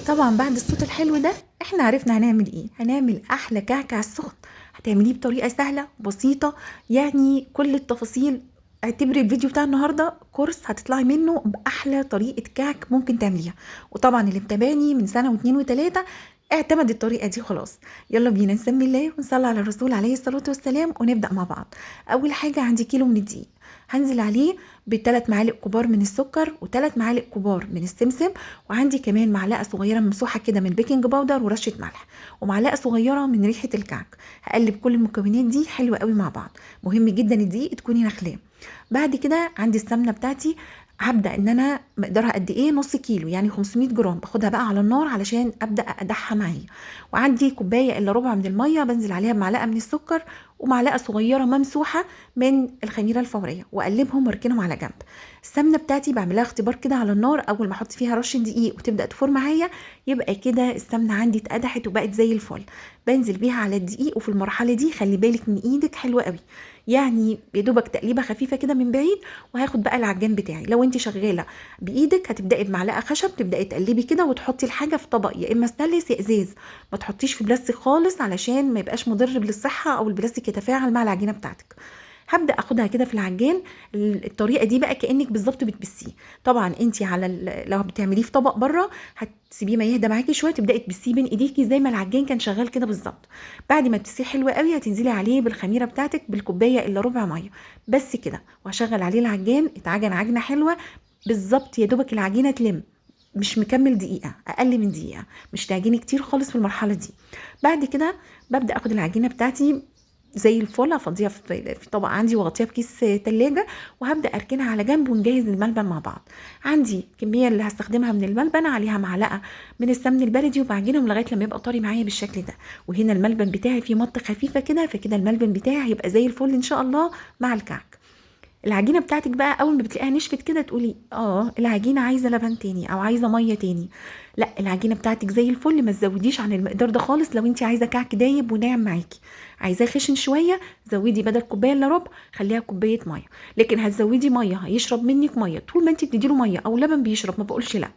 طبعا بعد الصوت الحلو ده احنا عرفنا هنعمل ايه. هنعمل احلى كعك على السخن. هتعمليه بطريقة سهلة بسيطة، يعني كل التفاصيل. اعتبري الفيديو بتاع النهارده كورس هتطلعي منه باحلى طريقه كعك ممكن تعمليها. وطبعا اللي متابعني من سنة واتنين وتلاتة اعتمد الطريقة دي خلاص. يلا بينا نسمي الله ونصلي على الرسول عليه الصلاة والسلام ونبدا مع بعض. اول حاجة عندي كيلو من الدقيق، هنزل عليه بثلاث معالق كبار من السكر وثلاث معالق كبار من السمسم، وعندي كمان معلقه صغيرة ممسوحة كده من baking powder ورشه ملح، ومعلقة صغيرة من ريحه الكعك. هقلب كل المكونات دي حلوة قوي مع بعض. مهم جدا الدقيق تكوني نخلاه. بعد كده عندي السمنة بتاعتي، هبدا ان انا مقدارها قد ايه؟ نص كيلو يعني 500 جرام. باخدها بقى على النار علشان ابدا اقدحها معايا. وعندي كوباية الا ربع من المية، بنزل عليها بمعلقه من السكر ومعلقة صغيرة ممسوحة من الخميره الفورية، واقلبهم واركنهم على جنب. السمنة بتاعتي بعملها اختبار كده على النار، اول ما احط فيها رشه دقيق وتبدا تفور معايا يبقى كده السمنة عندي اتقدحت وبقت زي الفل. بنزل بيها على الدقيق، وفي المرحلة دي خلي بالك من ايدك حلوة قوي، يعني يا دوبك تقليبه خفيفة كده من بعيد. وهاخد بقى العجان بتاعي. لو انت شغالة بايدك هتبداي بمعلقه خشب، تبداي تقلبي كده وتحطي الحاجة في طبق يا اما ستانلس يا ازاز، ما تحطيش في بلاستيك خالص علشان ما يبقاش مضر للصحة او البلاستيك يتفاعل مع العجينة بتاعتك. هبدا اخدها كده في العجان. الطريقة دي بقى كانك بالظبط بتبسيه. طبعا انت على لو بتعمليه في طبق بره هتسيبيه ما يهدى معاكي شوية، تبداي تبسيه بين ايديكي زي ما العجان كان شغال كده بالظبط. بعد ما تبسيه حلو قوي هتنزلي عليه بالخميره بتاعتك بالكوبايه الا ربع مية بس كده، وهشغل عليه العجان. اتعجن عجنه حلوة بالظبط، يا دوبك العجينة تلم، مش مكمل دقيقة، اقل من دقيقة، مش تعجني كتير خالص في المرحلة دي. بعد كده ببدا اخد العجينة بتاعتي زي الفل، افضيها في طبق عندي واغطيها بكيس تلاجة، وهبدا اركنها على جنب ونجهز الملبن مع بعض. عندي الكمية اللي هستخدمها من الملبن عليها معلقه من السمن البلدي، وبعجنهم لغاية لما يبقى طري معايا بالشكل ده. وهنا الملبن بتاعي فيه مطه خفيفة كده، فكده الملبن بتاعي هيبقى زي الفل ان شاء الله مع الكعك. العجينة بتاعتك بقى اول ما بتلاقيها نشفت كده تقولي العجينة عايزه لبن تاني او عايزه مية تاني. لا، العجينة بتاعتك زي الفل، ما تزوديش عن المقدار ده خالص. لو انت عايزه كعك دايب وناعم معاكي، عايزاه خشن شوية زودي بدل كوباية الا ربع خليها كوباية مية، لكن هتزودي مية هيشرب منك مية. طول ما انت بتديله مية او لبن بيشرب، ما بقولش لا.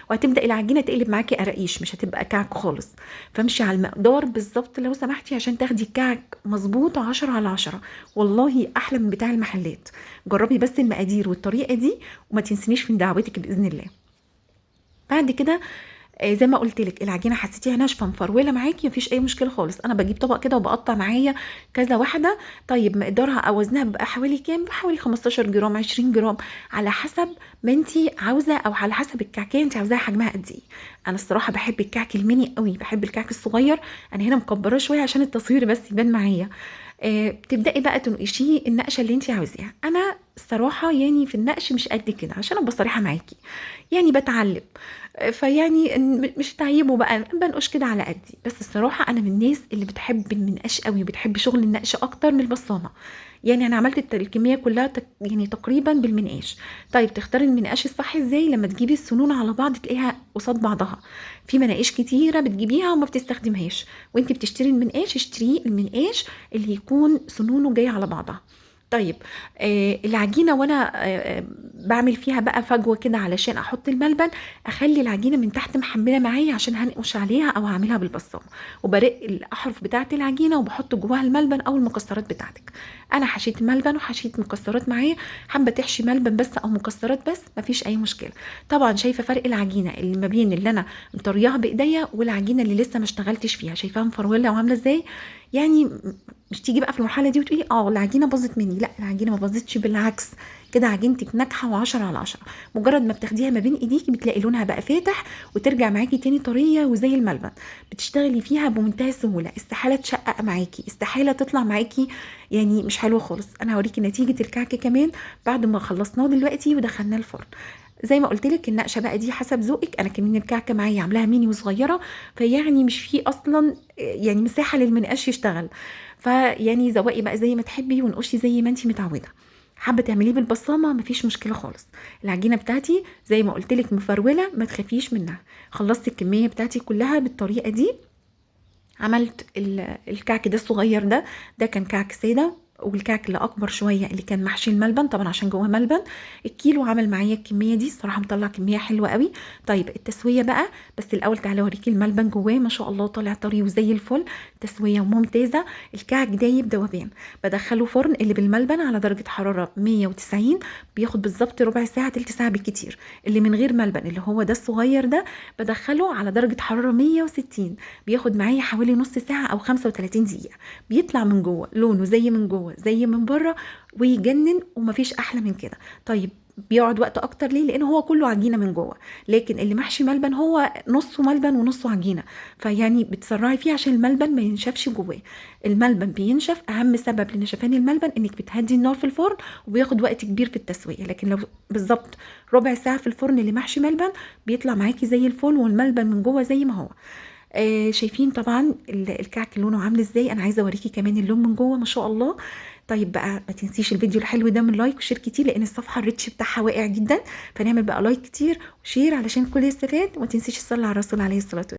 وهتبدا العجينة تقلب معاكي قراقيش، مش هتبقى كعك خالص. فامشي على المقدار بالظبط لو سمحتي عشان تاخدي الكعك مظبوط 10 على 10، والله احلى من بتاع المحلات. جربي بس المقادير والطريقة دي وما تنسينيش من دعوتك باذن الله. بعد كده زي ما قلت لك العجينة حسيتيها ناشفة مفروله معاكي مفيش اي مشكلة خالص. انا بجيب طبق كده وبقطع معايا كذا واحدة. طيب مقدارها او وزنها بيبقى حوالي كام؟ حوالي 15 جرام 20 جرام على حسب ما انت عاوزه، او على حسب الكعكيه انت عاوزاها حجمها قد ايه. انا الصراحة بحب الكعك الميني قوي، بحب الكعك الصغير. انا هنا مكبراه شوية عشان التصوير بس يبان معايا. بتبداي بقى تنقشيه النقشه اللي انت عاوزاها. انا الصراحة يعني في النقش مش قد كده عشان ابقى صريحه معاكي، يعني بتعلم، فيعني مش تعيبه بقى، بنقش كده على قدي. بس الصراحة انا من الناس اللي بتحب المنقاش قوي، بتحب شغل النقش اكتر من البصامه. يعني انا عملت الكمية كلها يعني تقريبا بالمنقاش. طيب تختاري المنقاش الصح ازاي؟ لما تجيبي السنون على بعض تلاقيها قصاد بعضها. في مناقيش كتيرة بتجيبيها وما بتستخدمهاش، وانت بتشتري المنقاش اشتري المنقاش اللي يكون سنونه جاية على بعضها. طيب العجينة وانا بعمل فيها بقى فجوة كده علشان احط الملبن، اخلي العجينة من تحت محمله معايا عشان هنقش عليها او هعملها بالبصامه، وبرق الاحرف بتاعه العجينة وبحط جواها الملبن او المكسرات بتاعتك. انا حشيت ملبن وحشيت مكسرات معايا، حابة تحشي ملبن بس او مكسرات بس مفيش اي مشكلة. طبعا شايفه فرق العجينة اللي ما بين اللي انا مطرياها بايديا والعجينه اللي لسه ما اشتغلتش فيها، شايفاها مفروله وعامله ازاي. يعني مش تيجي بقى في المرحلة دي وتقولي العجينة باظت مني، لا العجينة ما باظتش، بالعكس كده عجينتك ناجحة و10 على 10. مجرد ما بتاخديها ما بين ايديكي بتلاقي لونها بقى فاتح وترجع معاكي تاني طرية وزي الملبن، بتشتغلي فيها بمنتهى السهولة، استحالة تشقق معاكي، استحالة تطلع معاكي يعني مش حلوة خالص. انا هوريكي نتيجة الكعك كمان بعد ما خلصناه دلوقتي ودخلناه الفرن. زي ما قلت لك النقشه بقى دي حسب ذوقك. انا كمان الكعكه معايا عاملاها ميني وصغيره، فيعني مش فيه اصلا يعني مساحة للمنقاش يشتغل، فيعني زوقي بقى زي ما تحبي ونقشي زي ما انت متعوده. حابة تعمليه بالبصامه مفيش مشكلة خالص. العجينة بتاعتي زي ما قلت لك مفروله ما تخافيش منها. خلصت الكمية بتاعتي كلها بالطريقة دي. عملت الكعك ده الصغير ده، ده كان كعك ساده والكعك اللي اكبر شوية اللي كان محشي الملبن طبعا عشان جواه ملبن، الكيلو عمل معايا الكمية دي، الصراحة مطلع كمية حلوة قوي. طيب التسوية بقى، بس الاول تعالى اوريكي الملبن جواه، ما شاء الله طالع طري وزي الفل، تسويه ممتازة. الكعك دايب ذوبان، بدخله فرن اللي بالملبن على درجه حرارة 190، بياخد بالظبط ربع ساعة تلت ساعة بالكتير. اللي من غير ملبن اللي هو ده الصغير ده بدخله على درجه حرارة 160، بياخد معايا حوالي نص ساعة او 35 دقيقة، بيطلع من جوه لونه زي من جوه زي من بره ويجنن، ومفيش احلى من كده. طيب بيقعد وقت اكتر ليه؟ لان هو كله عجينه من جوه، لكن اللي محشي ملبن هو نصه ملبن ونصه عجينه، فيعني بتسرعي فيه عشان الملبن ما ينشفش جواه. الملبن بينشف، اهم سبب لنشفان الملبن انك بتهدي النار في الفرن وبياخد وقت كبير في التسوية، لكن لو بالظبط ربع ساعة في الفرن اللي محشي ملبن بيطلع معاكي زي الفل، والملبن من جوه زي ما هو. شايفين طبعا الكعك لونه عامل ازاي، انا عايزه اوريكي كمان اللون من جوه ما شاء الله. طيب بقى ما تنسيش الفيديو الحلو ده من like و share كتير، لان الصفحة ال reach بتاعها واقع جدا، فنعمل بقى like كتير و share علشان الكل يستفاد، وما تنسيش تصلي على الرسول عليه الصلاة والسلام.